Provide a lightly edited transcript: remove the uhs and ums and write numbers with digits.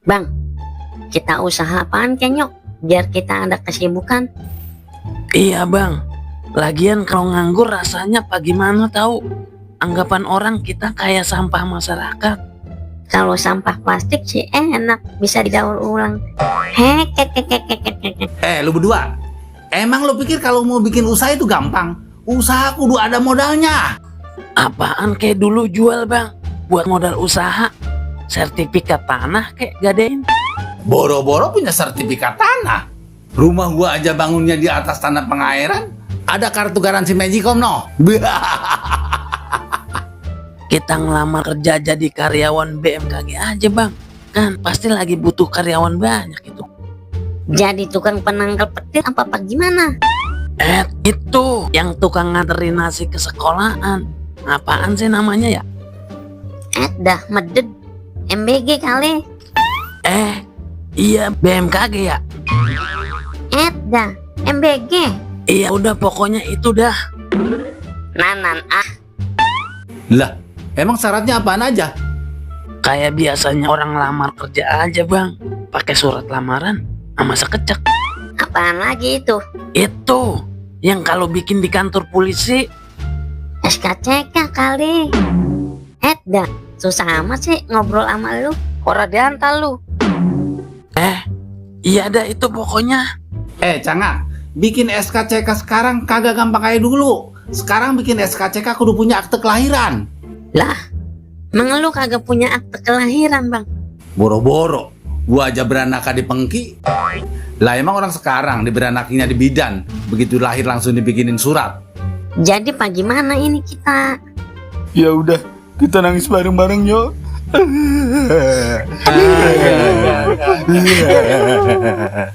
Bang, kita usaha apaan Kenyok? Biar kita ada kesibukan. Iya bang, lagian kalau nganggur rasanya apa gimana tahu? Anggapan orang kita kayak sampah masyarakat. Kalau sampah plastik sih enak, bisa didaur ulang. Hekekekekekekek. Lu berdua, emang lu pikir kalau mau bikin usaha itu gampang? Usaha kudu ada modalnya. Apaan kayak dulu jual bang, buat modal usaha. Sertifikat tanah kayak gadein. Boro-boro punya sertifikat tanah. Rumah gua aja bangunnya di atas tanah pengairan. Ada kartu garansi Magicom no. Kita ngelamar kerja jadi karyawan BMKG aja bang. Kan pasti lagi butuh karyawan banyak itu. Jadi tukang penangkal petir apa gimana? Itu yang tukang nganterin nasi ke sekolahan. Apaan sih namanya ya? Dah meded. MBG kali. Iya BMKG ya. Dah MBG. Iya udah pokoknya itu dah. Nanan Lah, emang syaratnya apaan aja? Kayak biasanya orang lamar kerja aja bang. Pakai surat lamaran sama sekecek. apaan lagi itu? Itu yang kalau bikin di kantor polisi. SKCK kali. Dah susah amat sih ngobrol sama lu. Ora diantal lu. Iya dah itu pokoknya. Cangak, bikin SKCK sekarang kagak gampang kayak dulu. Sekarang bikin SKCK kudu punya akte kelahiran. Lah, emang lu kagak punya akte kelahiran bang? Boro-boro, gua aja beranaka di Pengki. Lah emang orang sekarang diberanakinya di Bidan. Begitu lahir langsung dibikinin surat. Jadi gimana ini kita? Ya udah, kita nangis bareng-bareng yuk.